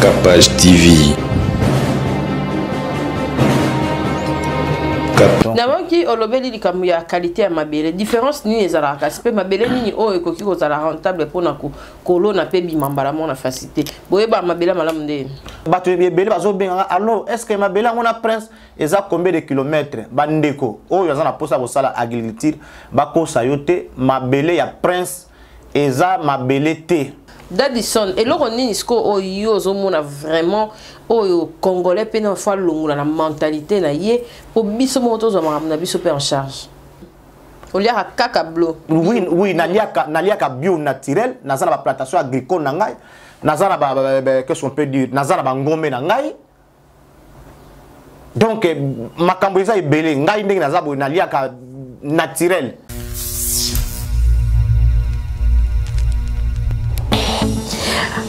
Capage TV. Namoki olobeli likambo ya qualité ya mabele, différence nini ezalaka kasi mpe mabele nini oyo ekoki kozala rentable mpona kolona mpe bima mbala moko na facilité? Boyeba mabele malamu nde. Bato ebele bazobengaka: "Allo, est ce que mabele yango na Prince eza combien de kilomètre?" Bandeko oyo aza na mposa kosala agriculture, bakosa yo te, mabele ya Prince eza mabele te. Dadison, eloko nini sikoyo oyo yo ozomona vraiment oyo Congolais mpe na faut alongola na mentalité na ye mpo biso moko tozwa makambo na biso mpe en charge? Oliaka kaka bio? Oui, naliaka bio naturel. Naza na baplantation agricole na ngai, naza na, qu'est-ce qu'on peut dire, naza na bangombe na ngai. Donc makambo eza ebele. Ngai ndenge naza boye, naliaka naturel.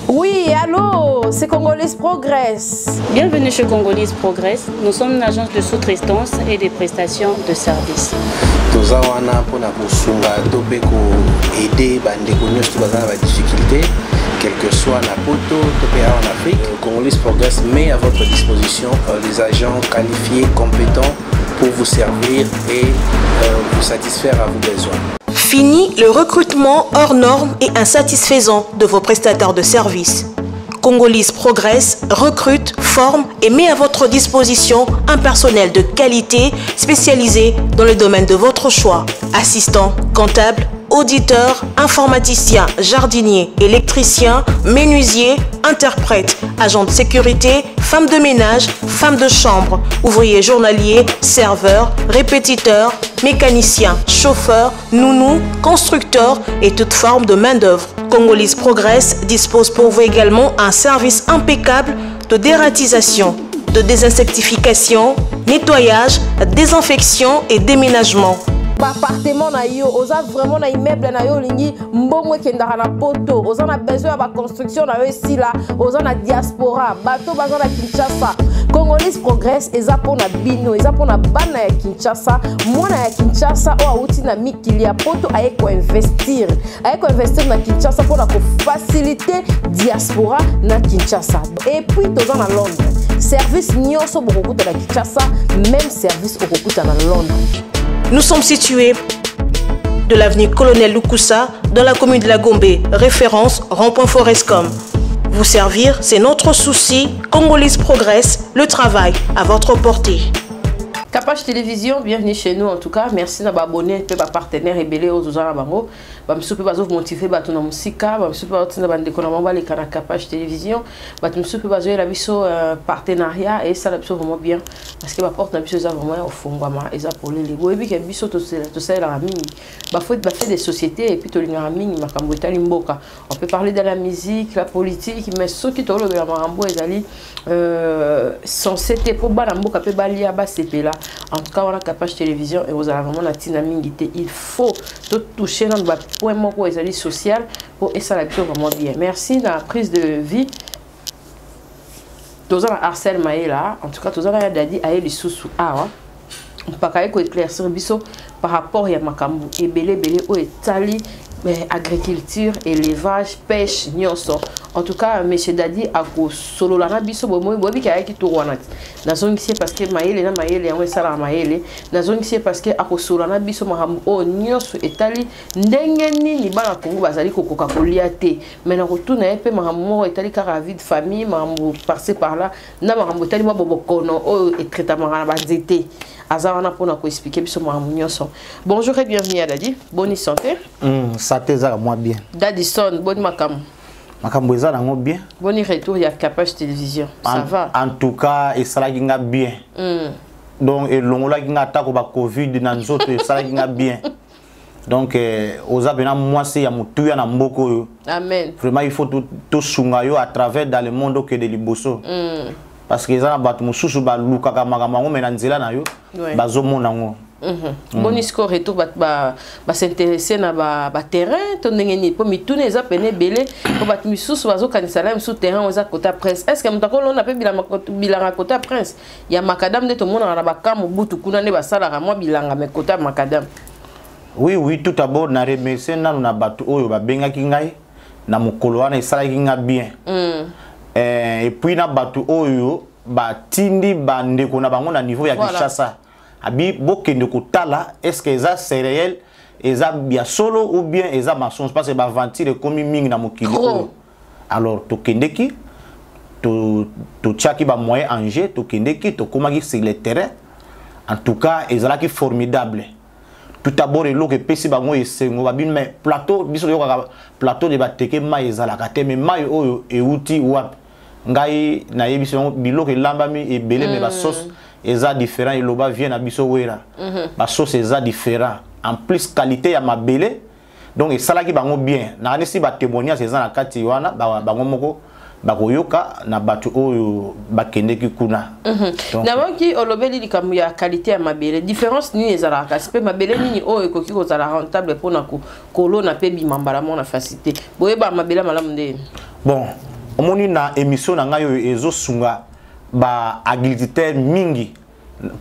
Oui, allô, c'est Congolese Progress. Bienvenue chez Congolese Progress. Nous sommes une agence de sous-traitance et de prestations de services. Toza wana mpona kosunga to mpe koaider bandeko nyonso to baza na badifficulté, quel que soit na poto to mpe awa na Afrique. Congolese Progress met à votre disposition les agents qualifiés, compétents pour vous servir et vous satisfaire à vos besoins. Fini le recrutement hors normes et insatisfaisant de vos prestataires de services. Congolese Progress recrute, forme et met à votre disposition un personnel de qualité spécialisé dans le domaine de votre choix. Assistant, comptable, auditeur, informaticien, jardinier, électricien, menuisier, interprète, agent de sécurité, femme de ménage, femme de chambre, ouvrier journalier, serveur, répétiteur, mécanicien, chauffeur, nounou, constructeur et toute forme de main-d'œuvre. Congolese Progress dispose pour vous également un service impeccable de dératisation, de désinsectification, nettoyage, désinfection et déménagement. Baappartement na yo, oza vraiment na immeuble na yo, olingi mbongo ekendaka na poto, oza na besoin ya baconstruction na yo esila, oza na diaspora, bato baza na Kinshasa, Congolese Progress eza mpona bino, eza mpona bana ya Kinshasa. Mwana ya Kinshasa oyo awuti na mikili ya poto aye koinvestir, aye koinvestir na Kinshasa mpona kofaciliter diaspora na Kinshasa. Et puis toza na Londres. Service nyonso bokokuta na Kinshasa, même service okokuta na Londres. Nous sommes situés de l'avenue Colonel Lukusa dans la commune de la Gombe, référence rond-point Forescom. Vous servir, c'est notre souci. Congolese Progress, le travail à votre portée. Capage Télévision, bienvenue chez nous en tout cas. Merci na abonné pe ba partenaire ebele oyo na bango. Ba misusu pe bazo motiver bato na musika, ba misusu pe batinda bandeko na bango baleka na Capage Télévision. Bato misusu pe bazoyela biso partenariat et ça la biso vraiment bien parce que ba porte na biso eza vraiment ya ofungwama, eza polele. Boyebi ke biso tosalelaka mingi bafaits des sociétés et puis tolingaka mingi makambo etali mboka. On peut parler de la musique, la politique, mais soki tolobela makambo ezali censé te mpo bana mboka mpe balia basepela, en tout cas wana Capage Télévision ekozala vraiment na ntina mingi te. Il faut totouche nano bapoint moko ezali social mpo esala biso vraiment bien. Merci na prise de vie. Toza na Arcel Mayela, en tout cas toza na ya Dadi aye lisusu awa mpaka ye koéclaircir biso par rapport ya makambo ebele ebele oyo etali agriculture, élevage, pêche nyonso. En tout cas, monsieur Dadi akosolola na biso. Bomoi boyebi ayaki tour wana ti nazongisi ye parce que mayele na mayele yango esalaka mayele. Nazongisi ye parce que akosolola na biso makambo oyo nyonso etali ndenge nini bana Kongo bazali kokoka kolia te. Mais na kotuna ye mpe makambo moko etali kaka vie de famille, makambo par-ci par-là, na makambo etali mwa bobokono oyo etraitamaka na banzete. Aza wana mpona koexpliquer biso makambo nyonso. Bonjour et bienvenue à Dadi. Boni santé? Santé ezaka mwa bien. Dadison, boni makambo? Makambo eza nango bien. Boni retour ya Capage Télévision, ça va? En tout cas esalaki nga bien. Donc elongolaki nga atako bacovid na nzoto, esalaki nga bien. Donc oza mpena mwasi ya motuya na mboka oyo. Amen. Vraiment, il faut tosunga yo à travers dans le monde, okende liboso. Parce que eza na bato mosusu balukaka makambo yango, me na nzela na yo bazomona yango. Boni sikoyo retour? Bato bas'intéresser na baterrain to ndenge nini? Mpo mituna eza pene ebele, mpo bato misusu bazokanisa na misusu terrain oyo eza kota Prince. Est ce que moto akolonda mpe bilanga kota Prince ya macadam nde tomonaka na baka Mobutu kuna nde basalaka mwa bilanga, me kota macadam? Oui, tout d'abord na remercier nanu na bato oyo babengaki ngai na mokolo wana, esalaki nga bien. Et puis na bato oyo batindi bandeko na bango na niveau ya Kinshasa, abi bokende kotala est ce que eza c'est réel, eza ya solo ou bien eza mensonge, parce que baventure ekomi mingi na mokili oyo. Alors tokendeki, totiaki bamoyen en jeu, tokendeki, tokomaki sur le terrain. En tout cas ezalaki formidable. Tout d'abord, eloko epesi bango esengo, babino mais plateau biso toyokaka plateau de Bateke, mai ezalaka te, mais mai oyo euti wapi? Ngai nayebisi bango biloko elambami ebele, mais basauce eza différent. Eloba vie na biso wera, basauce eza différent, en plus qualité ya mabele. Donc esalaki bango bien. Nakanisi batémoignage eza na kati wana, bango moko bakoyoka na bato oyo bakendeki kuna. Namoki olobeli likambo ya qualité ya mabele. Différence nini ezalaka kasi, mpe mabele nini oyo ekoki kozala rentable mpona kolona mpe bima mbala moko na facilité? Boyeba mabele malamu nde? Bon, omoni, na émission na ngai oyo ezosunga baagriculteur mingi,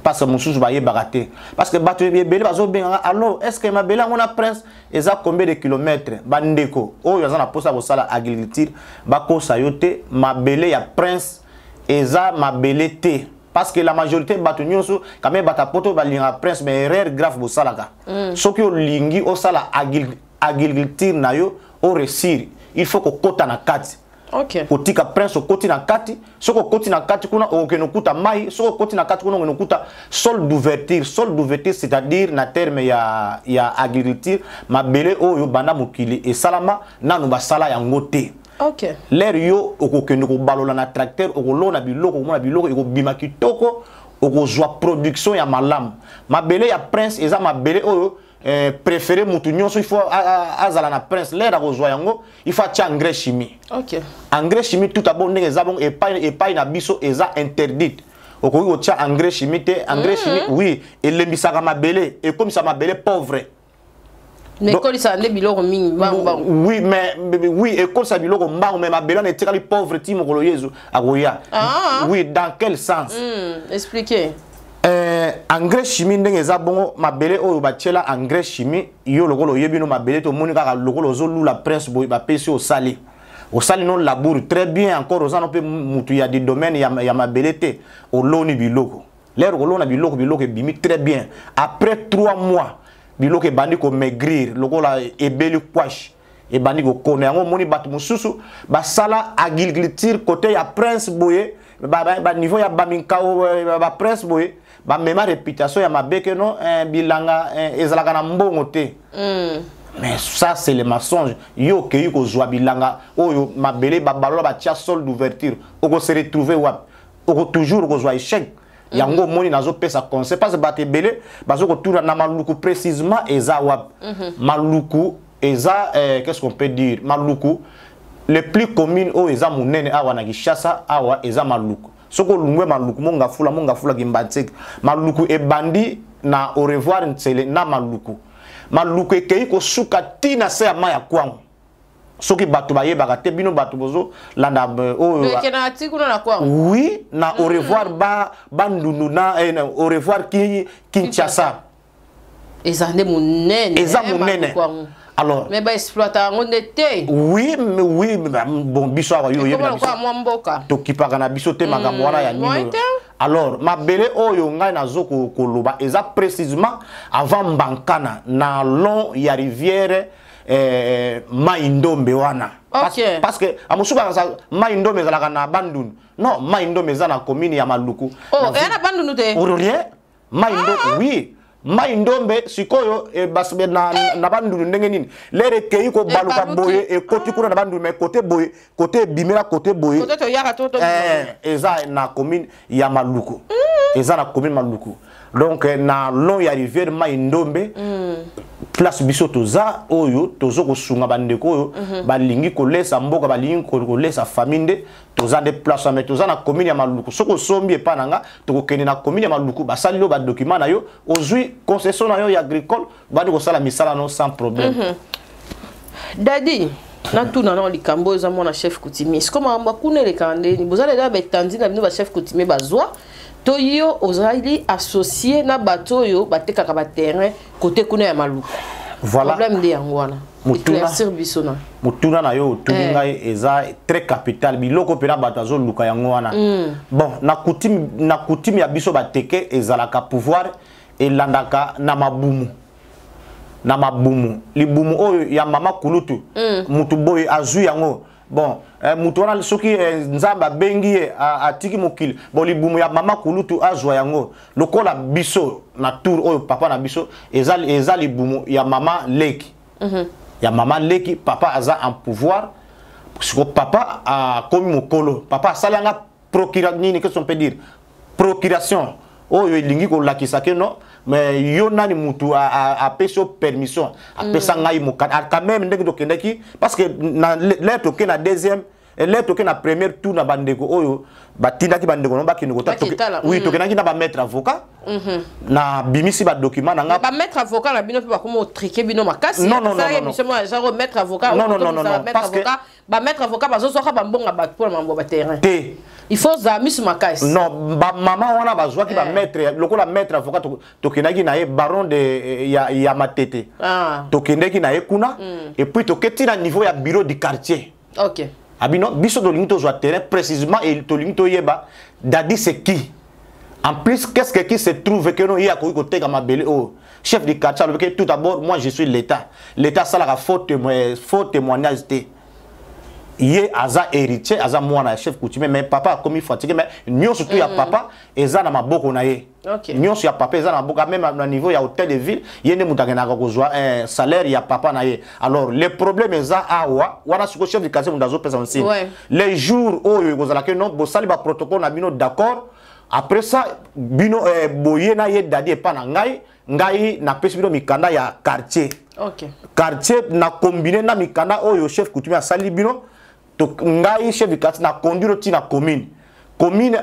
parce que mosusu bayebaka te, parce que bato ebele bazobengaka: allo, est ce que mabele yango na Prince eza combien de kilomètre? Bandeko oyo aza na mposa ya kosala agriculture, bakosa yo te, mabele ya Prince eza mabele te, parce que la majorité bato nyonso quand même, bato poto balingaka Prince, mais erreur grave bosalaka. Soki olingi osala agriculture na yo oréussir, il faut kokota na kati. Kotika Prince, okoti na kati. Soki okoti na kati kuna, okokende okuta mai. Soki okoti na kati kuna, okokende okuta sol d'ouverture. Sol d'ouverture, c'est-à-dire na terme ya agriculture, mabele oyo banda mokili esalama nanu basala yango te. L'heure yo okokende kobalola na tracteur, okolona biloko, okomona biloko ekobima kitoko, okozwa production ya malamu. Mabele ya Prince eza mabele oyo préféré. Mutu nyonso il faut azala na Prince, l'heure akozwa yango, il faut atia engrais chimie. Engrais chimie, tout d'abord, ndenge eza bongo epai na biso eza interdite. Okoki kotia engrais chimie te. Engrais chimie, oui, elembisaka mabele, ekomisa mabele pauvre. Mais ekolisaka nde biloko mingi mbangu mbangu. Oui, mais oui, ekolisa biloko mbangu, mais mabele wana etikali pauvre ti mokolo Yezu akoya. Oui, dans quel sens? Expliquez. Engrais chimie, ndenge eza bongo, mabele oyo batiela engrais chimie, yo lokola oyebi no mabele, tomoni kaka lokola ozolula Prince boye, bapesi, osali osali no labour très bien, encore oza no mpe mutu ya di domaine ya mabele te, oloni biloko. L'heure kolona biloko, biloko ebimi très bien. Après 3 mois, biloko ebandi komaigrir lokola ebeli kwash, ebandi kokona. Yango omoni bato mosusu basala agriculture côté ya Prince boye, baniveau ya baminkao, baprince boye, bamema réputation ya mabe ke no bilanga ezalaka na mbongo te. Mais ça, c'est le mensonge. Yo okei kozwa bilanga oyo mabele babalola, batia sol d'ouverture, okose retrouver wapi? Oko toujours kozwa échec. Yango omoni nazopesa conseil, parce que bato ebele bazokotuna na Maluku précisément eza wapi. Maluku eza qu'est-ce qu'on peut dire, Maluku le plus commune oyo eza monene awa na Kinshasa awa eza Maluku. Soki olungwe Maluku, Mongafula, Mongafula, Kimbanseke, Maluku ebandi na Au Revoir Nsele na Maluku. Maluku ekei kosuka ntina se ya mai ya Kwango. Soki bato bayebaka te, bino bato bozolanda oyo. Ekendaka ti kuna na Kwango? Oui, na Au Revoir ba Bandundu na Au Revoir Kinshasa. Eza nde monene. Eza monene. Alors mais baexploita yango nde te. Oui, mais oui, mais bon, biso awa, yo oyebi na ekoma biso lokola mwa mboka. Tokipaka na biso te makambo wana ya nini Moyen oyo. te. Alors mabele oyo ngai nazo koloba eza précisément avant Mbankana, na long ya rivière Mai Ndombe wana. Parce que amosusu bakasa Mai Ndombe ezalaka na Bandundu. Non, Mai Ndombe eza na commune ya Maluku. Oh, eya na Bandundu te? Rien, Mai Ndombe, oui, Mai Ndombe sikoyo na Bandundu ndenge nini, l'heure ekei kobaluka Ebaluki. boye, ekoti kuna na Bandundu, mais côté boye, côté ebimela côté boye. Kote toyaka to. Eza na commune ya Maluku, eza na commune Maluku. Donc na long ya rivière Mai Ndombe, place biso toza oyo, tozo kosunga bandeko oyo balingi kolesa mboka, balingi kolesa famille. Nde toza nde place wana, mais toza na commune ya Maluku. Soki osombi epa na nga, tokokende na commune ya Maluku, basali yo badocument na yo, ozwi concession na yo ya agricole, bandi kosala misala no sans problème. Dadi, natuna na likambo oyo, eza mwana chef coutumier. Siko makambo akuna elekaka ndeni? Bozalela baetandi na bino, bachef coutumier bazwa to yo ozali associé na bato oyo batekaka baterrain kote kuna ya Maluku? Voilà. Problème nde yango wana. Éclaircir biso na Motuna na yo otuni ngai eza très capital. Biloko mpena bato azoluka yango wana. Bon, na coutume ya biso bateke, ezalaka pouvoir elandaka na mabumu, na mabumu, libumu oyo ya mama kulutu. Mutu boye azwi yango. Bon, mutu wana soki Nzambe abengi ye, atiki mokili, bon, libumu ya mama kulutu azwa yango. Lokola biso na tour oyo, papa na biso eza libumu ya mama leki. Ya mama leki, papa aza en pouvoir. Siko papa akomi mokolo, papa asali yanga procura nini, qu'est-ce qu'on peut dire, procuration oyo elingi kolakisa ke non, mais yo nani mutu apesi yo permission? Apesa ngai mokanda quand même. Ndenge tokendaki, parce que na l'heure toke na deuxième, l'heure toke na première tour na bandeko oyo batindaki bandeko no bakende kota. Baketala, Oui, tokendaki na bamaître avocat, na bimisi badocument na nga. Bamaître avocat na bino mpe bakoma otrike bino makasi. Non, non, non, non, non. Émission moko genre maître avocat. Non, non, non, non, non, maître parce que- avocat, bamaître avocat bazozwaka bambonga bato mpona mambo baterrain. Te. Il faut ozala miso makasi. Non, bamama wana bazwaki bamaître lokola maître avocat, tokendaki na ye baron de ya Matete. Tokendaki na ye kuna et puis toketi na niveau ya bureau du quartier. Abino biso tolingi tozwa terrain précisément et tolingi toyeba Dadi c'est qui. En plus, qu'est-ce que qui se trouve que non, ye akoki koteka mabele oyo? Chef du quartier alobi ke tout d'abord, moi je suis l'État. L'État asalaka faux témoignage te. Ye aza héritier, aza mwana ya chef coutumier, mais papa akomi fatigué, mais nyonso tu ya papa eza na maboko na ye. Nyonso ya papa eza na maboko, même na niveau ya hôtel de ville, ye nde moto akendaka kozwa salaire ya papa na ye. Alors le problème eza awa wana. Sikoyo chef du quartier moto azopesa nsini. Les jours oyo ekozala ke non, bosali baprotocole na bino, d'accord, après ça bino boye na ye Dadi epa na ngai, ngai napesi bino mikanda ya quartier. Quartier na combine na mikanda oyo chef coutumier asali bino, ngai chef du quartier na conduire ti na commune. Commune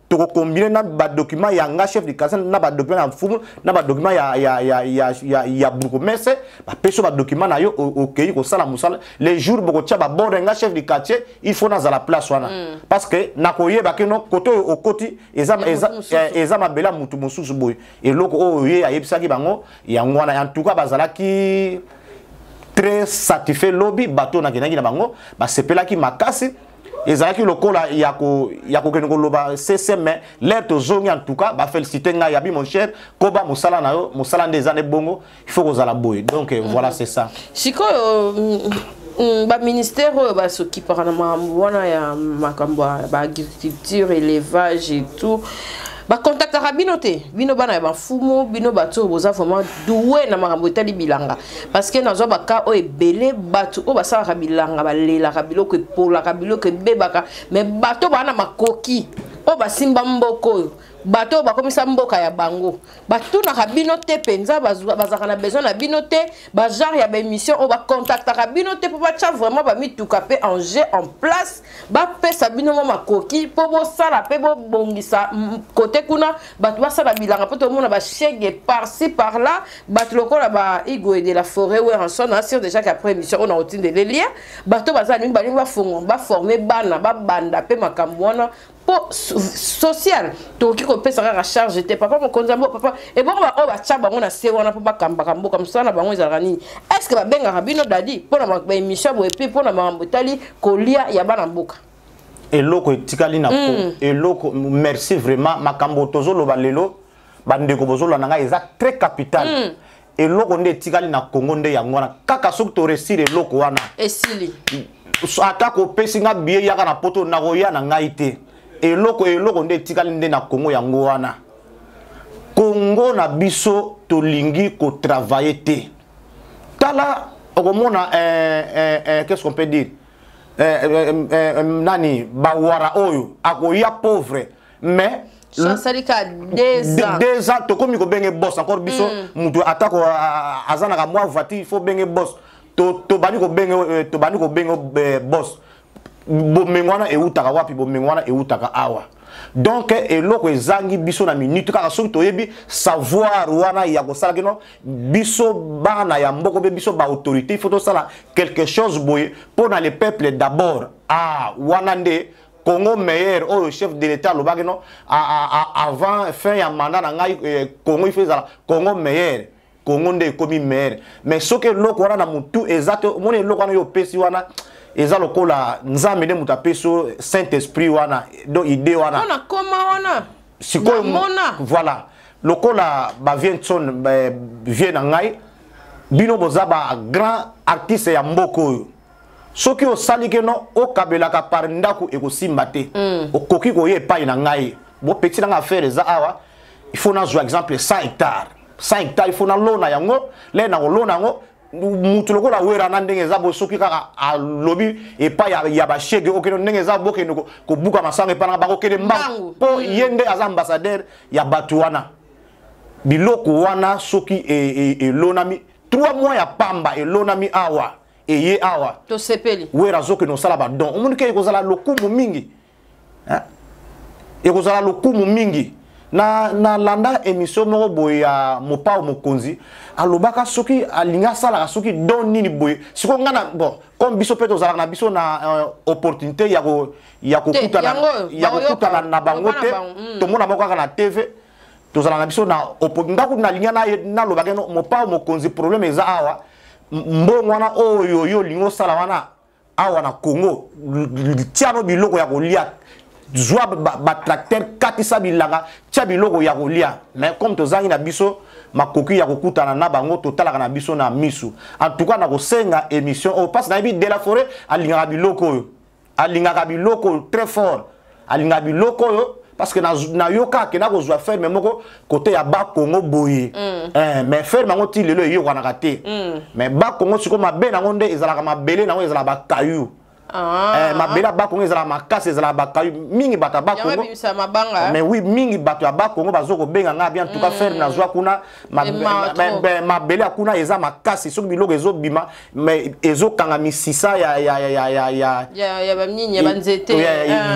tokocombine na badocument ya nga chef du quartier, na badocument ya mfumu, na badocument ya bourgmestre. Bapesi yo badocument na yo, okei kosala mosala. Les jours bokotia babordre, nga chef du quartier il faut nazala place wana, parce que nakoyeba ke no, kote oyo okoti eza, Ya eza, motu mosusu. eza mabele ya mutu mosusu boye. Eloko oyo ye ayebisaki bango yango wana. En tout cas bazalaki très satisfait. Lobi bato oyo nakendaki na bango basepelaki makasi. Ezalaki lokola ya kokende koloba cc, mais l'heure tozongi, en tout cas bafélicité ngai, yabi mon cher, koba mosala na yo, mosala nde eza nde bongo, il faut kozala boye. Donc voilà, c'est ça. Sikoyo baministère oyo basokipaka na makambo wana ya makambo ya baagriculture, élevage et tout, bakontaktaka bino te, bino bana ya bafumu, bino bato oyo boza vraiment doué na makambo etali bilanga? Parce que nazwa baka oyo ebele, bato oyo basalaka bilanga balelaka, biloko epolaka, biloko ebebaka, mais bato baa na makoki oyo basimba mboka oyo, bato oyo bakomisa mboka ya bango, batunaka bino te mpenza? Bazalaka na besoin na bino te? Bagenre ya baémission oyo, bakontaktaka bino te mpo batya vraiment bamituka mpe en jeu en place, bapesa bino mwa makoki mpo bosala mpe bobongisa kote kuna bato basala bilanga, mpo tomona bashege par-ci par-là, bato lokola ba Igoe de la Forêt, Werrason? Assure déjà qu'après émission oyo na otindele lien, bato baza mingi balingi bafongo, baforme bana, babanda mpe makambo wana mpo social. Tokoki kopesa kaka charge te papa mokonzi ya mboka, papa ebongo baoyo batya bango na se wana mpo bakambaka mboka, mosala na bango ezalaka nini? Est ce que babengaka bino, Dadi, mpona baémission boye mpe mpona makambo etali kolia ya bana mboka? Eloko etikali na eloko, merci vraiment. Makambo tozoloba lelo, bandeko bozolanda ngai, eza très capital. Eloko nde etikali na Congo nde yango wana. Kaka soki toréussir eloko wana, esili. Ata kopesi nga billet yaka na Poto, nakoya na ngai te. Eloko nde etikali nde na Congo yango wana. Congo na biso tolingi kotravaille te. Tala, okomona qu'est-ce qu'on peut dire, nani, bawara oyo akoya pauvre, mais asali ka 2 ans. 2 ans tokomi kobenge boss encore. Biso mutu atako aza na mwa voiture, il faut benge boss. Tobandi kobenge, tobandi kobenge boss. Bomengo wana eutaka wapi? Bomengo wana eutaka awa. Donc eloko ezangi biso na minute, kaka soki toyebi savoir wana ya kosala kino biso bana ya mboka mpe biso baautorité, il faut tosala quelque chose boye mpo na le peuple d'abord. Ah, wana nde Congo meilleur oyo chef de l'État alobaki no avant fin ya mandat na ngai, Congo il faut ezala Congo meilleur. Congo nde ekomi meilleur. Mais soki eloko wana na motu eza te, omoni eloko wana yo opesi wana eza lokola Nzambe nde moto apesi yo Saint Esprit wana, donc idée wana. Mpona koma wana. Sikoyo voilà, lokola bavie Nson, vie na ngai, bino boza ba grand artiste ya mboka oyo. Soki osali keno okabelaka par ndako, ekosimba te. Okoki koya epai na ngai, bopeti nanga affaire eza awa, il faut nazwa exemple 100 hectare, 100 hectare, il faut nalona yango. Le na kolona yango, mutu lokola Wera na ndenge eza boye, soki kaka alobi epai ya bashege, okende ndenge eza, bokende kobuka masango epai nanga, bakokende mbangu, mpo ye nde aza ambassadeur ya bato wana. Biloko wana soki elonami 3 mois ya pamba, elonami awa, eye awa, tosepeli. Wera azokende kosala badon, omoni ke ekozala lokumu mingi, ekozala lokumu mingi. Na nalanda émission moko boye ya Mopao Mokonzi, alobaka soki alingi asalaka soki don nini boye. Sikoyo nga na, bon, comme biso mpe tozalaka na biso na opportunité ya kokutana na bango te, tomona moko kaka na TV, tozala na biso na nga kutu nalingi nalobaka no Mopao Mokonzi, problème eza awa, mbongo wana oyo yo olingi osala wana awa na Congo, tiano biloko ya kolia, zwa batracteur, katisa bilanga, tia biloko ya kolia. Mais comme tozangi na biso makoki ya kokutana na bango, totalaka na biso na misu. En tout cas, na kosenga émission oyo, parce nayebi de la Forêt alingaka biloko oyo, alingaka biloko oyo très fort, alingaka biloko oyo, parce que nayoka akenda kozwa ferme moko kote ya Bakongo boye. Mais ferme yango ti lelo eyokanaka te. Mais Bakongo sikoyo, mabe nango nde ezalaka mabele nango ezalaka bakayu. Mabele ya Bakongo ezalaka makasi, ezalaka bakayu mingi. Bato ya Bakongo, mais oui, mingi bato ya Bakongo bazo kobenga nga bien. En tout cas, ferme nazwa kuna, mabele ya kuna eza makasi, soki biloko ezobima, mais ezokanga misisa ya banzete.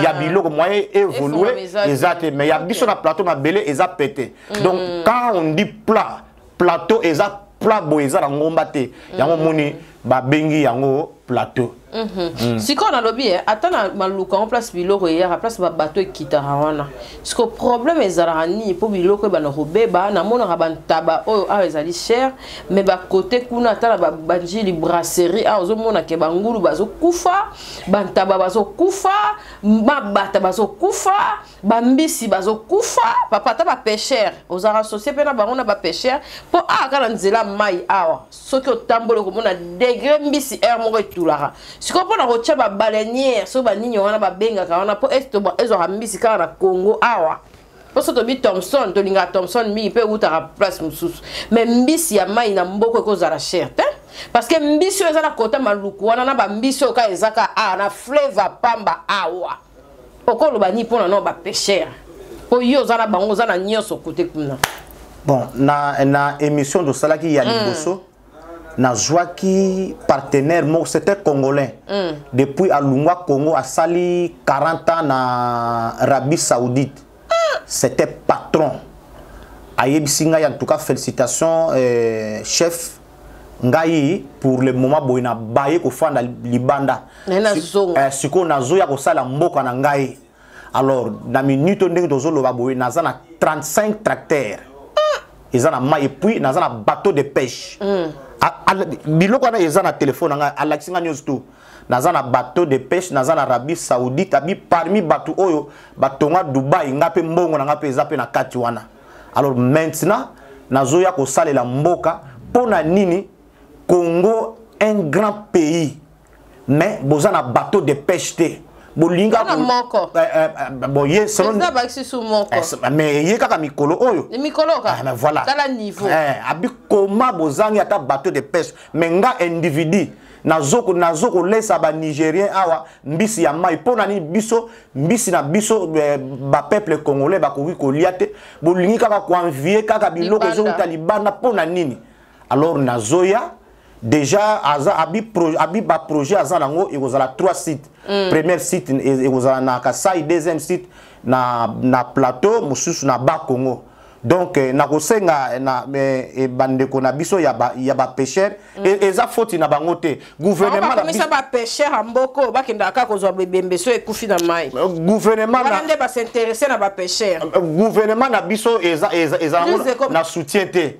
Ya biloko, moyen évolue eza te. Mais ya biso na plateau, mabele eza pete. Donc quand on dit plat, plateau eza plat boye, eza na ngomba te. Yango moni babengi yango plateau. Sikoyo nalobi ata na Maluka yango, place biloko eyaka, place babato ekitaka wana, sikoyo problème ezalaka nini mpo biloko ebanda kobeba? Namonaka bantaba oyo awa ezali cher, mais bakote kuna, ata na banjili brasserie awa, ozomona ke bangulu bazokufa, bantaba bazokufa, mabata bazokufa, bambisi bazokufa. Papa, ata bapêcheur, ozalaka associé mpe na bango na bapêcheur, mpo awa kaka na nzela mai awa, soki otamboli, okomona degré mbisi aire moko etulaka. Sikoyo mpona kotia babaleinière, soki banini wana babengaka wana, mpo ezwaka mbisi kaka na Congo awa, mpo so tobi Thomson, tolingaka Thomson mingi mpe eutaka place mosusu, mais mbisi ya mai na mboka ekozala cher te, parce que mbisi oyo eza na kota Maluku wana na bambisi oyo kaka ezaka awa na fleuve pamba awa. Okoloba nini mpona no bapêcheur, mpo yo oza na bango, oza na nyonso kote kuna? Bon, na émission tosalaki ya liboso, nazwaki partenaire moko, c'était congolais. Depuis alungwa Congo, asali 40 ans na Arabie Saoudite. C'était patron, ayebisi ngai: "En tout cas, félicitations, chef. Ngai pour le moment boye na baye kofanda libanda, sikoyo nazoya kosala mboka na ngai. Alors na minute ndenge tozoloba boye, naza na 35 tracteur eza na mai, et puis naza na bateau de pêche." Biloko wana eza na telefone na ngai, alakisi ngai nyonso tu. Naza na bateau de pêche, naza na Arabie Saoudite. Abi parmi bato oyo batonga Dubai, nga mpe mbongo na nga mpe eza mpe na kati wana. Alors maintenant nazoya kosalela mboka. Mpo na nini Congo, un grand pays, mais boza na bateau de pêche te? Bolinga moko. Bon, ye selon moko. Mais ye kaka mikolo oyo. Mikolo ka. Mais voilà. Tala niveau. Abi koma bozangi ata bateau de pêche, mais nga individu nazo kolesa banigérien awa mbisi ya mai. Mpo na nini biso mbisi na biso, bapeuple congolais bakoki kolia te? Bolingi kaka koenvier kaka biloko ezowuta libanda, mpo na nini? Alors nazoya déjà, aza abi baprojet aza nango ekozala trois sites. Premier site ekozala na Kasai, deuxième site na plateau, mosusu na Bas-Congo. Donc nakosenga na bandeko na biso ya bapêcheur, eza foti na bango te. Gouvernement na bapêcheur ya mboka bakendaka kaka kozwa bebembe so ekufi na mai. Gouvernement wana nde bas'intéresser na bapêcheur. Gouvernement na biso eza na soutien te.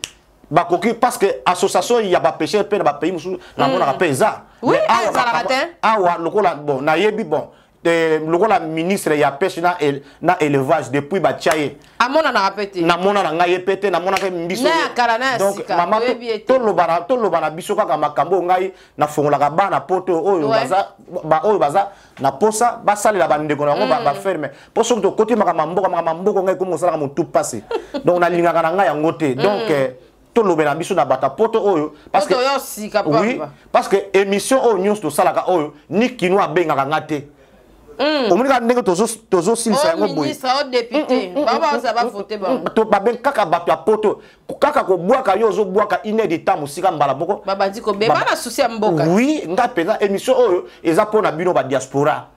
Bakoki, parce que association ya bapêcheur mpe na bapays mosusu namonaka mpe eza. Oui, Mais awa ezalaka te. Awa lokola, bon, nayebi, bon, lokola ministre ya pêche na élevage, depuis batia ye, Amonanaka mpe te. Namona na ngai ye mpe te, namonaka mbiso. Na ya kala, na ya Donc sika, mama, toyebi ye te. toloba na biso kaka makambo oyo ngai nafongolaka bana poto oyo baza oyo baza na posa basalela bandeko na bango baferme, mpo soki tokoti makambo ya mboka, makambo ya mboka, ngai komi kosalaka motu pasi, donc nalingaka na ngai yango te. Donc tolobela biso na bato ya poto oyo, parce que Poto oyo sika, oui, pamba. Parce que émission oyo nyonso tosalaka oyo, ni kino abengaka nga te. Omoni kaka ndenge tozosilisa O yango boye. Ministre, o député, bango baoza bavote bango. Babengi kaka bato ya poto, kaka kobwaka yo, ozobwaka une heure de temps mosika, mbala moko Babandi kobeba na susi ya mboka. Oui, nga mpenza émission oyo eza mpo na bino badiaspora,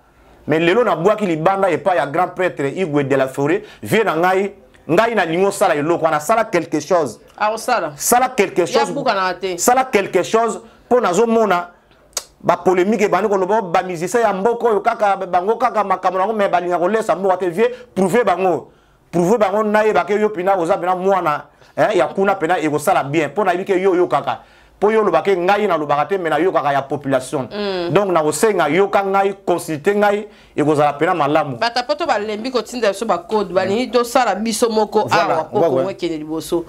mais lelo nabwaki libanda epai ya grand prêtre Igwe de la Forêt, vie na ngai. Ngai nalingi osala eloko wana, sala quelque chose. Akosala. Sala quelque chose. Yabukanaka te. Sala quelque chose, mpo nazomona bapolémique ebandi koloba bamusicien ya mboka oyo kaka bango, kaka makambo nango, mais balinga kolesa mboka te. Vie, prouve bango, prouve bango, nayebake yo mpena oza mpena mwana ya kuna mpena, ekosala bien, mpo nayebi ke yo oyokaka, mpo yo olobake, ngai nalobaka te, mais nayokaka ya population. Donc nakosenga yoka ngai, consulte ngai, ekozala mpena malamu. Bato poto balembi kotinda biso bacode, balingi tosala biso moko awa mpo Kongo ekende liboso.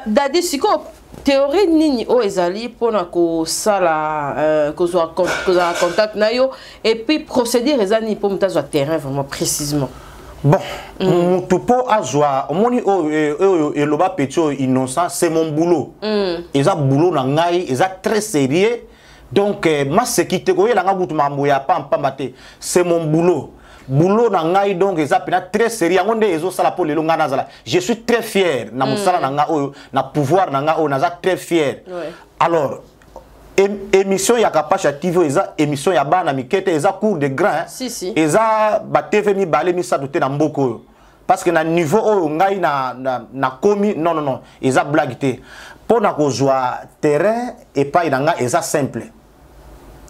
Dadi, sikoyo théorie nini oyo ezali mpona kosala kozwa kozala contact na yo, et puis procédure eza nini mpo moto azwa terrain vraiment précisément? Bon, mutu mpo azwa, omoni oyo oyo eloba petit oyo innocent, c'est mon boulot. Eza boulot na ngai, eza très sérieux. Donc maseki te, koyelanga kutu makambo ya pampamba te. C'est mon boulot, boulot na ngai, donc eza mpena très sérieux. Yango nde ezosala mpo lelo ngai nazala, je suis très fier na mosala na ngai oyo, na pouvoir na ngai oyo, naza très fier. Alors émission ya Kapasha TV oyo eza émission ya bana mike te, eza cours de grand, hein. Si, si. Eza batv mibale misato te na mboka oyo, parce que na niveau oyo ngai na komi, non, non, non, eza blague te. Mpo na kozwa terrain epai na ngai eza simple.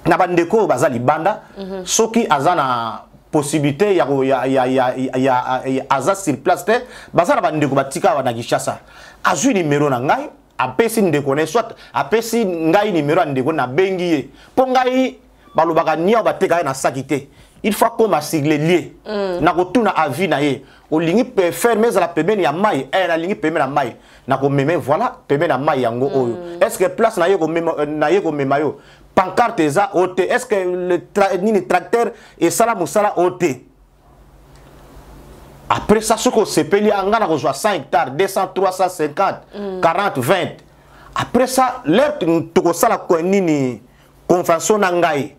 Na bandeko oyo baza libanda, soki aza na possibilité ya, ko- ya, ya, ya, ya, ya, aza sur place te, baza na bandeko batika awa na Kinshasa, azwi nimero na ngai, apesi ndeko na ye, soit apesi ngai nimero ya ndeko, nabengi ye, mpo ngai balobaka niao bateka ye na saki te, il faut akoma sur le lieu. Nakotuna avis na ye: olingi ferme ezala pembeni ya mai? Nalingi pembeni ya mai. Nakomema, voilà, pembeni ya mai yango oyo. Est ce que place na ye komema, na ye komema yo, pancarte eza o te? Est ce que le nini, tracteur esala mosala o te? Après ça, soki osepeli, nga na kozwa 100 hectares, 200, 350, 40, 20. Après ça, l'heure tokosala nini, convention na ngai,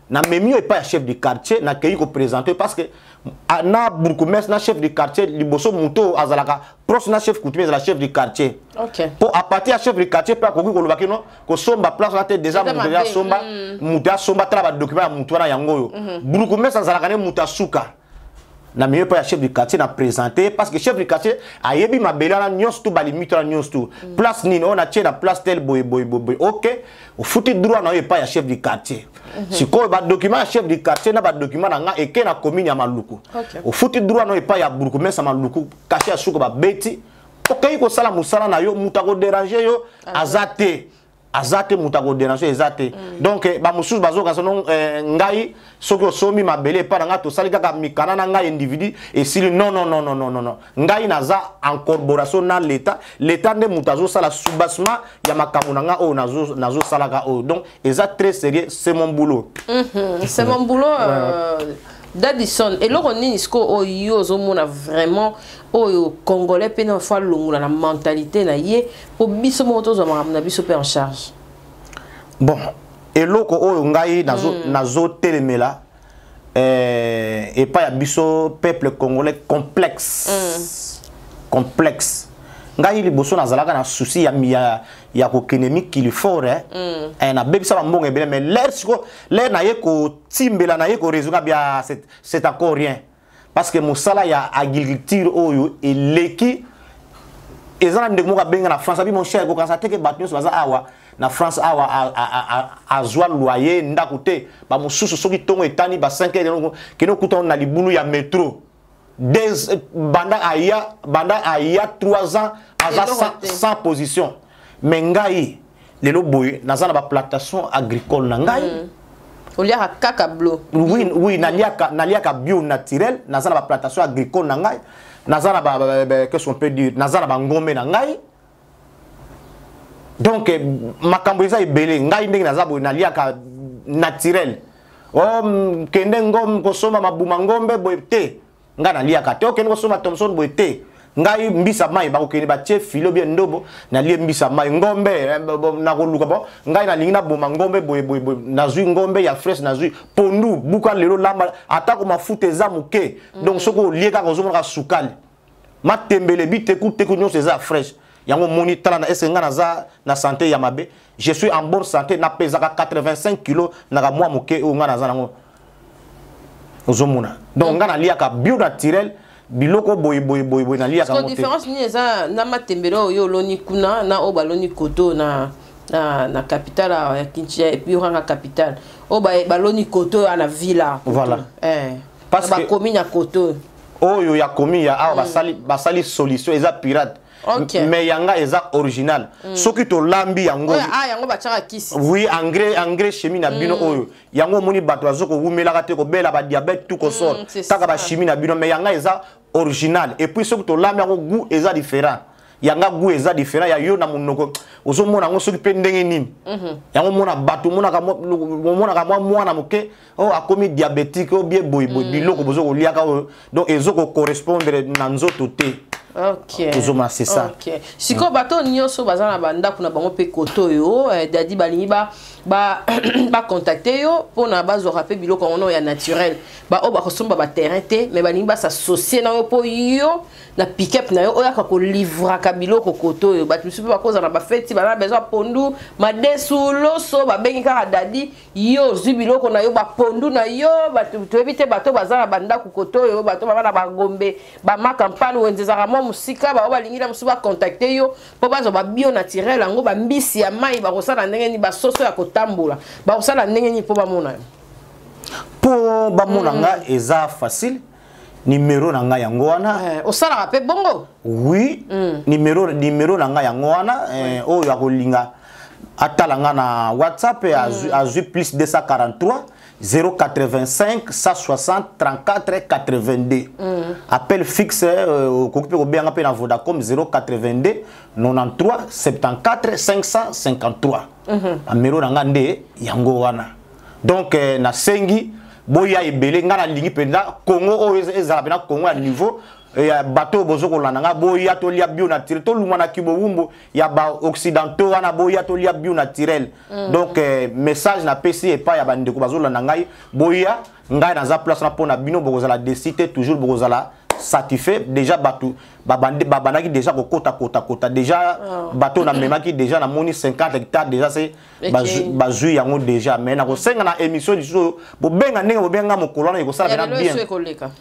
namemi yo epai ya chef du quartier, nakei koprésente, parce que na bourgmestre na chef du quartier, liboso moto azalaka proche na chef coutumier ezala chef du quartier. Mpo à partir ya chef du quartier mpe akoki koloba kino kosomba place wana te, déjà moto asomba, moto asomba, tala badocument ya motu wana, yango oyo. Bourgmestre azalaka ne moto asuka. Na milieu mpo ya chef du quartier na présenter, parce que chef du quartier ayebi mabele wana nyonso, tu balimite wana nyonso, tu place nini oyo natie na place tel, boye boye boye boye. Ok, ofuti droit na oyo epai ya chef du quartier. Sikoyo badocument ya chef du quartier na badocument na nga eke na commune ya Maluku. Ofuti droit na oyo epai ya bourgmestre ya Maluku, cachet ya suka babeti, okei kosala mosala na yo. Moto akodéranger yo aza te, aza te, moto akodéranger eza te. Donc bamosusu bazokanisa no ngai soki osombi mabele epai na ngai, tosali kaka mikanda na ngai individu, esili. Non, non, non, non, non, non, non, ngai naza en collaboration na l'État. L'État nde moto azosala soubassement ya makambo na ngai oyo nazosalaka oyo. Donc eza très sérieux, c'est mon boulot. C'est mon boulot. Dadison, eloko nini sikoyo oyo yo ozomona vraiment oyo congolais mpe na faut alongola na mentalité na ye mpo biso moko tozwa makambo na biso mpe en charge? Bon, eloko oyo ngai nazotelemela epai ya biso peuple congolais, complexe. Complexe. Ngai liboso nazalaka na souci ya kokende mikili fort, eh? Nabebisa bambongo ebele, mais l'heure siko, l'heure naye kotimbela, naye koraisonner bia, c'est encore rien, parce que mosala ya agriculture oyo eleki. Eza na ndeko moko abenga na France, abi: "Mon cher, kokanisa te ke bato nyonso baza awa na France awa azwa loyer ndako te. Bamosusu soki ntongo etani ba 5 heures, kende okuta na libulu ya métro." Des, banda aya 3 ans aza sans position. Mais ngai lelo boye naza na baplantation agricole na ngai. Oliaka kaka bio? Oui, naliaka bio naturel. Naza na baplantation agricole na ngai, naza na ba, qu'est-ce qu'on peut dire, naza na bangombe na ngai. Donc makambo eza ebele. Ngai ndenge naza boye, naliaka naturel. O kende ngombe kosomba mabuma ngombe boye te, ngai naliaka te. Okende kosomba Thomson boye te, ngai mbisa mai bakokende batie filo bien ndobo, nalie mbisa mai ngombe. Nakoluka bon, ngai nalingi naboma ngombe boye boye boye, nazwi ngombe ya fraîche, nazwi pondu buka lelo lamba, atako mafuta eza moke. Donc soki olie kaka, ozomonaka sukali, matembele, bitekuteku nyonso eza fraîche. Yango omoni, tala na ese ngai naza na santé ya mabe, je suis en bonne santé. Napezaka 85 kilo naka mwa moke oyo ngai naza nango, ozomona. Donc ngai naliaka bio naturel, biloko boye boye boye boye naliaka yango te. Différence nini eza na matembele oyo oloni kuna na oyo baloni koto na capitale ya Kinshasa, et puis oranga capitale oyo baloni koto oyo na ville? Voilà. Parce que bakomi na koto. Oyo ya komi ya awa, basali solution, eza pirate. Mais yanga eza original. Soki tolambi yango. Ah, yango batiaka kisi. Oui, engrais chimie na bino oyo. Yango omoni bato bazo kowumelaka te, kobela badiabète, tout kosort kaka bachimie na bino. Mais yanga eza original. Et puis soki tolambi yango, goût eza différent. Yanga goût eza différent ya yo na monoko, ozomona yango soki mpe ndenge nini. Yango omona bato, omonaka mwa mwana moke oyo akomi diabétique oyo bie boyeboye. Biloko bozo koliaka oyo, donc ezokocorrespondre na nzoto te. Ozomona, c'est ça. Sikoyo bato nyonso baza na bandako na bango mpe koto oyo Dadi, balingi bacontacte yo mpona bazwaka mpe biloko yango ya naturel, baoyo bakosomba baterrain te, mais balingi bas'associer na yo mpo yo na pick-up na yo oyaka kolivraka biloko koto oyo. Bato misusu mpe bakozala na bafeti, baza na besoin ya pondu, madesu, loso, babengi kaka Dadi, yo ozwi biloko na yo, bapondu na yo. Bato toyebi te, bato baza na bandako koto oyo, bato baza na bagombe, bamakampane, wenze ezalaka mwa mosika, bao balingi na mosusu bacontacte yo mpo bazwa babio naturel yango, bambisi ya mai, bakosala ndenge nini? Basoso ya kotambola, bakosala ndenge nini mpo bamona yo? Mpo bamona nga eza facile. Numéro na ngai yango wana. Osalaka mpe bongo? Oui. Numéro na ngai yango wana. Oyo akolinga atala nga na WhatsApp, azwi plus 243 085 160 34 82. Appel fixe, okoki mpe kobenga mpe na Vodacom 082 93 74 553. Numéro na nga nde yango wana. Donc nasengi boya ebele. Ngai nalingi mpenza Congo oyo ezala mpenza Congo ya niveau ya bato oyo bozo kolanda nga. Boya tolia bio naturel, tolumwa na kibowumbu ya baoccidentaux wana. Boya tolia bio naturel. Donc message napesi epai ya bandeko bazolanda ngai, boya, ngai naza place na mpo na bino. Bokozala déçus te, toujours bokozala satisfait. Déjà bato babandaki déjà kokota kota kota déjà. Bato namemaki déjà, namoni 50 hectares déjà se bazwi yango déjà. Mais nakosenga na émission lisusu oyo, bobenga ndenge bobenga mokolo wana, ekosala pena bien,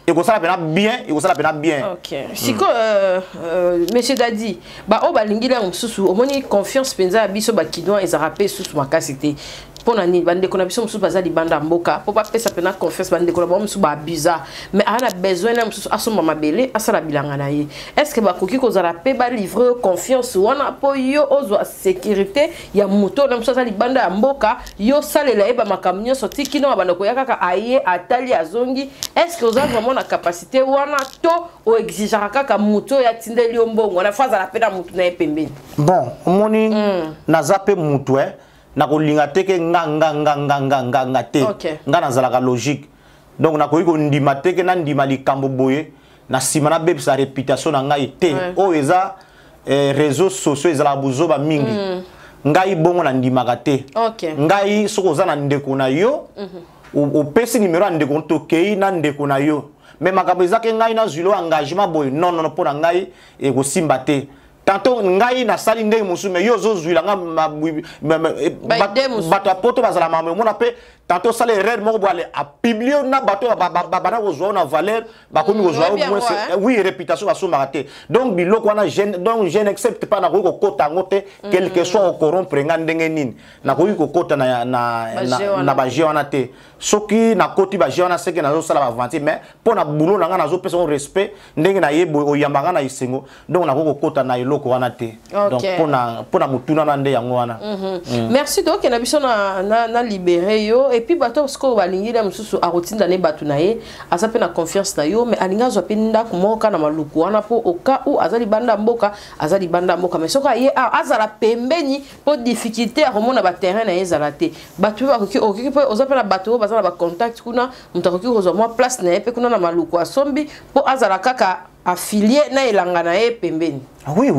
ekosala pena bien, ekosala pena bien. Siko monsieur Dadi, baoyo balingi lango mosusu, omoni confiance mpenza ya biso bakinois ezalaka mpe susu makasi te. Mpo na nini? Bandeko na biso mosusu baza libanda ya mboka, mpo bapesa mpena confiance, bandeko na bango mosusu baabusa. Mais aa na besoin na mosusu asomba mabele, asala bilanga na ye. Est ce que bakoki kozala mpe balivre yo confiance wana mpo yo ozwa sécurité ya moto na mosusu aza libanda ya mboka, yo osalela ye bamakambo nyonso ti kino babanda koya kaka, aye, atali, azongi? Est ce que oza vraiment na capacité wana to oexigeaka kaka moto oyo atindeli yo mbongo wana fo azala mpe na motu na ye pembeni? Bon, omoni, naza mpe mutu nakolinga te ke nga nga nga nga nga nga nga te. Nga nazalaka logique. Donc nakoki kondima te ke nandima likambo boye, na nsima nabebisa réputation na ngai te. Oyo eza réseaux sociaux, ezalaka bozoba mingi. Ngai bongo nandimaka te. Ngai soki oza na ndeko na yo, opesi numéro ya ndeko, tokei na ndeko na yo. Mais makambo eza ke ngai nazwi lo engagement boye, non, non, mpo na ngai ekosimba te. Tantôt ngai nasali ndenge mosusu, mais yo ozozwila nga bato ya poto bazala makambo omona mpe. Tantôt osala erreur moko boye, ale apublier na bato bana kozwa yo na valeur, bakomi kozwa yo moins. Oui, réputation basombaka te. Donc biloko wana, donc je n'accepte pas. Nakoki kokota yango te, quel que soit ocorrompre nga ndenge nini, nakoki kokota na bajeu wana te. Soki nakoti bajeu wana, seke nazosala baaventure. Mais mpo na boulot na nga, nazopesa ngo respect. Ndenge naye boye, oyamba nga na esengo, donc nakoki kokota na eloko wana te. Donc mpo na motuna na nde yango wana. Merci. Tokenda biso na libéré yo. Et puis bato sikoyo balingi na mosusu akotinda ne bato na ye, aza mpe na confiance na yo, mais alingi azwa mpe ndako moko kaka na Maluku wana, mpo au cas où aza libanda mboka, aza libanda mboka, mais soki aye azala pembeni, mpo difficulté akomona baterrain na ye ezala te. Bato mpe bakoki, okoki mpe, oza mpe na bato oyo baza na bacontact kuna, moto akoki kozwa mwa place na ye mpe kuna na Maluku, asombi mpo azala kaka affilié na elanga na ye pembeni. Oui,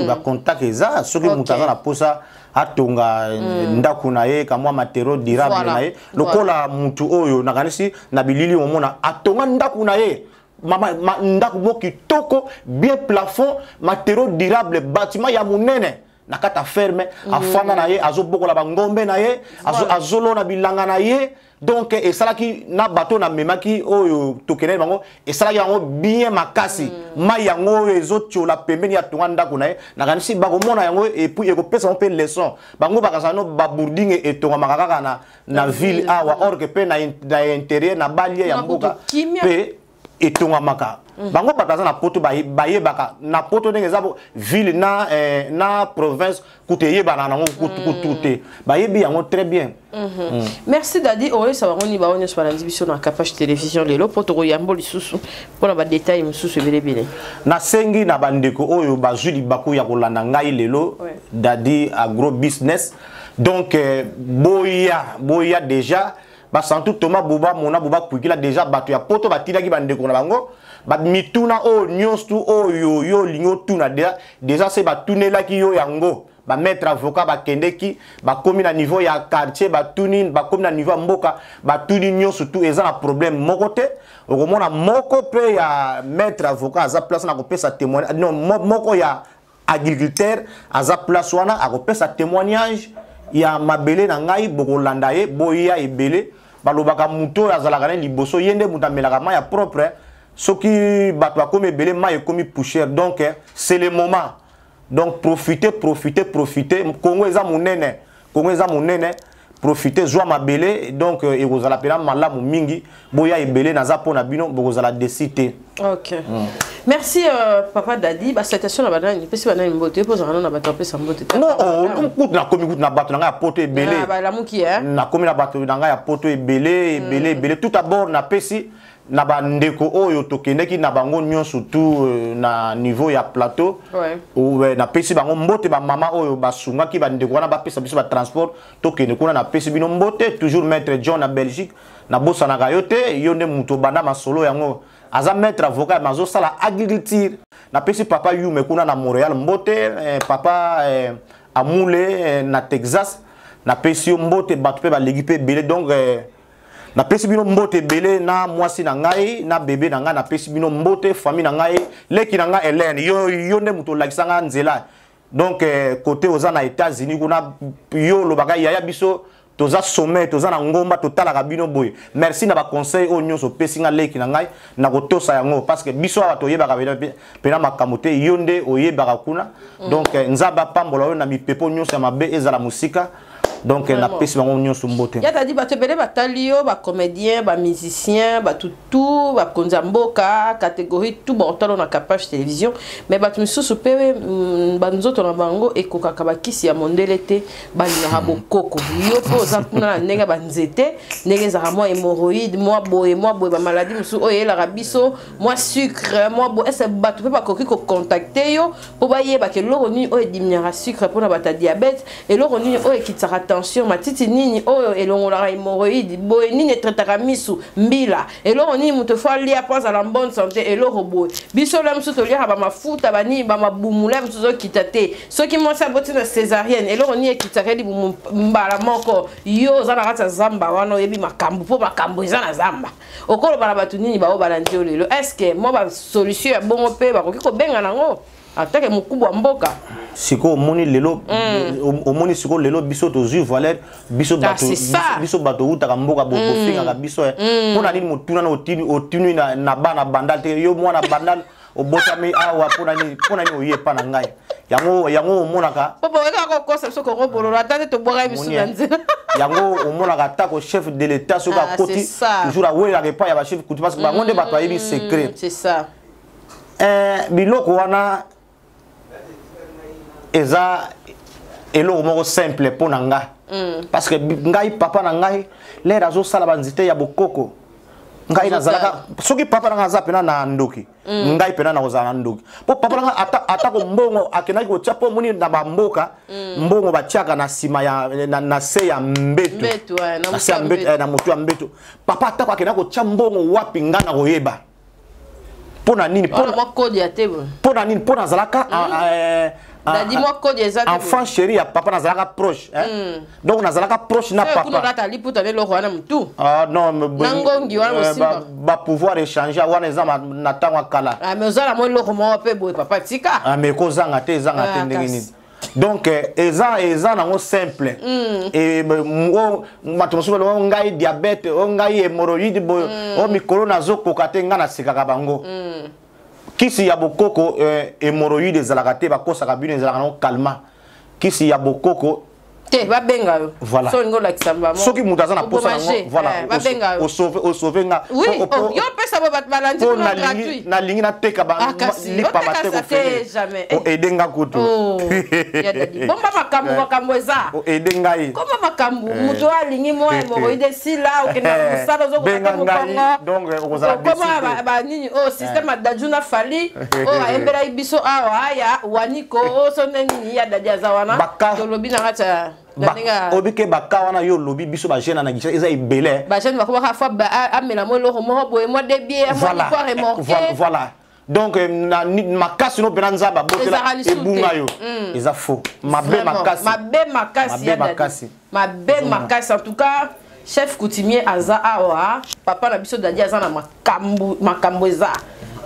bacontact eza. Soki moto aza na posa atonga ndako na ye, kamwa matériau durable na ye, lokola mutu oyo nakanisi na bilili omona, atonga ndako na ye, mama, ndako moko kitoko, bien plafond, matériau durable, bâtiment ya monene na kati ya ferme. Afanda na ye, azobokola bangombe na ye, azolona bilanga na ye. Donc esalaki na bato namemaki oyo tokendaki bango, esalaki yango bien makasi. Mai yango oyo ezotiola pembeni ya tonga ndako na ye, nakanisi bakomona yango, et puis ekopesa bango mpe leçon. Bango bakazala no babuilding etongamaka kaka na ville awa, or que mpe na intérieur, na banlieue ya mboka mpe etongamaka. Bango bato aza na Poto bayebaka na Poto ndenge eza ville na province, kutu eyebana nango kutu te, bayebi yango très bien. Merci Dadi. Oyesa bango ni bango nyonso balandi biso na Capage Télévision lelo, mpo tokoyambo lisusu mpona badetail mosusu ebelebele. Nasengi na bandeko oyo bazwi libaku ya kolanda ngai lelo, Dadi Agro Business, donc boya, boya déjà. Basantu Thomas Boba mona Boba kwikila déjà, bato ya Poto batilaki bandeko na bango mituna oyo nyonso oyo yo olingi otuna, déjà se batunelaki yo yango. Bamaître avocat bakendeki, bakomi na niveau ya quartier, batuni, bakomi na niveau ya mboka, batuni nyonso tu. Eza na problème moko te. Okomona moko mpe ya maître avocat aza place na kopesa témoignage, non, moko ya agriculteur aza place wana akopesa témoignage ya mabele na ngai. Bokolanda ye, boya ebele. Balobaka moto oyo azalaka na liboso, ye nde moto amelaka mai ya propre. Soki bato bakomi ebele, mai ekomi poussière. Donc c'est le moment, donc profitez, profitez, profitez. Congo eza monene, Congo eza monene. Profitez, zwa mabele. Donc ekozala mpena malamu mingi. Boya ebele, naza mpo na bino, bokozala déçus te. Ok, merci papa Dadi. Basalutation na banani? Mpesi banani mbote mpo ozalaka na bato apesa mbote? Non, kutu nakomi kutu na bato na ngai ya Poto ebele. Balamuki. Nakomi na bato na ngai ya Poto ebele, ebele, ebele. Tout d'abord napesi na bandeko oyo tokendeki na bango nyonso tu na niveau ya plateau. Napesi bango mbote. Bamama oyo basungaki bandeko wana, bapesa biso batransport tokende kuna, napesi bino mbote. Toujours maître John na Belgique, nabosanaka yo te, yo nde moto obanda masolo yango. Aza maître avocat, mais azosala agriculture. Napesi papa Yume kuna na Montréal mbote, papa Amule na Texas, napesi yo mbote. Bato mpe baleki mpe ebele, donc napesi bino mbote ebele. Na mwasi na ngai, na bebe na ngai, napesi bino mbote. Famille na ngai, leki na ngai Hélène, yo nde moto olakisa ngai nzela. Donc côté oza na États-Unis kuna, yo olobaka yaya, biso toza sommet, toza na ngomba, totalaka bino boye. Merci na baconseil oyo nyonso opesi nga, leki na ngai, na kotosa yango, parce que biso awa toyebaka mpena makambo te, yo nde oyebaka kuna. Donc Nzambe apambola oyo na mipepo nyonso ya mabe ezala mosika. Donc napesi bango nyonso mbote. Ya Dadi, bato ebele batali yo, bacomédien, bamusicien, bato tout, bakonzi ya mboka, catégorie tout baotala na Capage Télévision. Mais bato misusu mpe banzoto na bango ekokaka bakisi ya mondele te, balingaka bokoko. Yo mpe oza kuna na ndenge ya banzete, ndenge ezalaka mwa hémorroïde, mwa boye, mwa boye, bamaladi mosusu oyo eyelaka biso, mwa sucre, mwa boye, ese bato mpe bakoki kocontacter yo mpo bayebaka eloko nini oyo ediminuaka sucre mpona bato ya diabète, eloko nini oyo ekitisaka tension, matiti nini oyo elongolaka hémorroïde boye, nini etraitaka misu mbila, eloko nini moto fo alia mpo azala bonne santé, eloko boye. Biso la mosusu toliaka bamafuta banini, bamabumu la mosusu ozokita te. Soki mwasi aboti na césarienne, eloko nini ekitisaka libumu mbala moko? Yo oza na kati ya zamba wana, oyebi makambo, mpo makambo eza na zamba. Okoloba na bato nini bao balandi yo lelo? Est ce que mwa basolution ya bongo mpe bakoki kobenga nango? En tant que mokubwa mboka. Sikoyo omoni lelo, omoni sikoyo lelo biso tozwi valeur, biso bato, biso bato outaka mboka, bofingaka biso mpo na nini? Motuna na otuni na bana Bandal te. Yo mwana Bandal, obotami awa, mpo nini? Mpo nini oye epa na ngai? Yango, yango omonaka. Po boyekaka kokosa biso korobolola, ata nde tobwaka biso na nzela. Yango omonaka, atako chef de l'État soki akoti, toujours awelaka epai ya bachef coutumier, parce que bango nde bato bayebi secret. C'est ça. Biloko wana eza eloko moko simple mpo na nga, parce que ngai, papa na ngai, lere azosala banzete ya bokoko, ngai nazalaka. Soki papa na ngai aza pena na ndoki, ngai pena nakozala na ndoki, mpo papa na ngai atako mbongo akendaki kotia, mpo omoni na bamboka mbongo batiaka na nsima ya na se ya mbeto, na se ya mbeto, na motu ya mbeto. Papa atako akendaki kotia mbongo wapi, ngai na koyeba. Mpo na nini? Mpo na nini? Mpo nazalaka enfant chéri ya papa, nazalaka proche. Donc nazalaka proche na papa. Ah non, bapouvoir échanger wana eza na ntango ya kala. Mais kozanga te, ezanga te. Ndenge nini? Donc eza nango simple. Bato mosusu baloba ngai diabète, o ngai hémorroïde boye, o mikolo nazokoka te. Ngai nasekaka bango. Kisi ya bokoko, hémorroïde ezalaka te, bakosaka bino. Ezalaka nango calmant, kisi ya bokoko. Te, babenga yo. Voilà. So olingi olakisa bango. Soki moto aza na posa nango, voilà, babenga yo. Osauve nga. Oui, yo opesa bo bato balandi kuna gratuit. Nalingi nateka lipa te, jamais. Oede nga kutu. Bomba makambo, makambo eza. Oede ngai. Koma makambo, moto oyo alingi mwa hémorroïde esila, okenda mosala, ozokoka mokongo. Donc okozala Okoma banini oyo, système ya Dadju na Fally oyo ayembelaki biso awa ya waniko oyo, so nde nini ya Dadi aza wana, tolobi na kati ya Oyebi ke baka wana yo olobi, biso bajeune na Kinshasa eza ebele. Bajeune bakomaka fo amela mo eloko moko boye, mwa debie, mwa liqueur remorqué. Voilà, donc na makasi no mpena Nzambe abotela ebunga yo, eza faux, mabe makasi. Mabe makasi. Mabe makasi. Mabe makasi. En tout cas, chef coutumier aza awa, papa na biso Dadi aza na makambo. Makambo eza,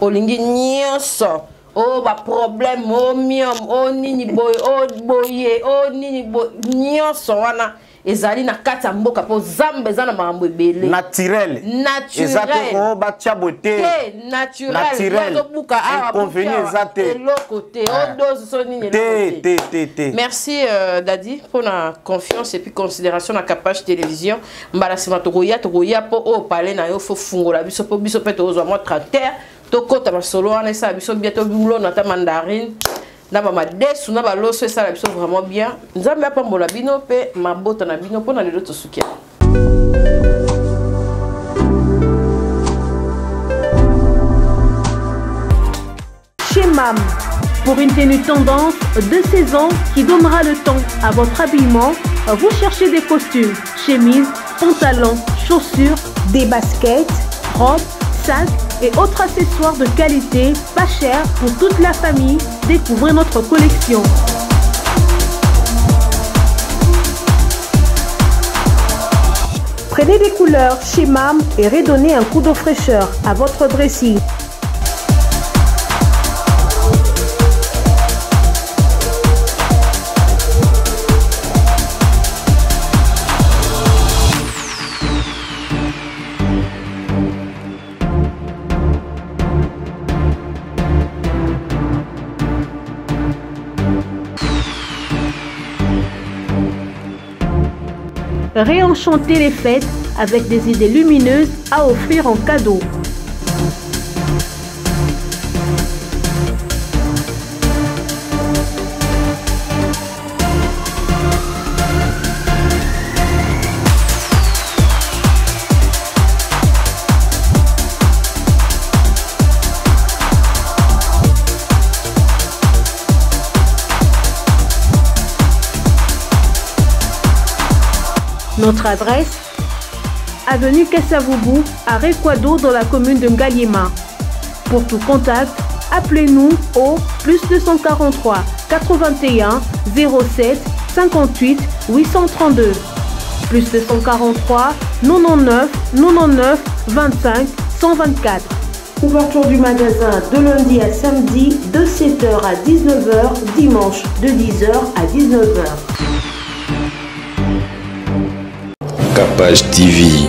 olingi nyonso o baproblème, o myome, o nini boye, o boye, o nini boye, nyonso wana ezali na kati ya mboka, mpo zamba eza na makambo ebele. Naturel. Eza te o batia boye te. Naturel, azobuka awa. Inconvénient eza te. Eloko te, o dose so nini. Te, te, te, te. Merci Dadi mpona confiance et puis considération na Capage Télévision. Mbala nsima tokoya, tokoya mpo oyo pale na yo, fo fungola biso, mpo biso mpe tokozwa mwa tracteur, tokɔta masolo wana, esala biso bien. Tolona ata mandarine na bamadesu na baloso, esala biso vraiment bien. Nzambe apambola bino mpe mabota na bino. Mpona lelo tosukia. Chez MAM, pour une tenue tendance de saison qui donnera le ton à votre habillement, vous cherchez des costumes, chemises, pantalons, chaussures, des baskets, robes, sacs et autres accessoires de qualité, pas cher pour toute la famille. Découvrez notre collection. Prenez des couleurs chez MAM et redonnez un coup de fraîcheur à votre dressing. Réenchanter les fêtes avec des idées lumineuses à offrir en cadeau. Notre adresse: avenue Kasavubu, à Rekwado, dans la commune de Ngaliema. Pour tout contact, appelez-nous au plus 243 81 07 58 832, plus 243 99 99 25 124. Ouverture du magasin de lundi à samedi de 7h à 19h, dimanche de 10h à 19h. Capage TV.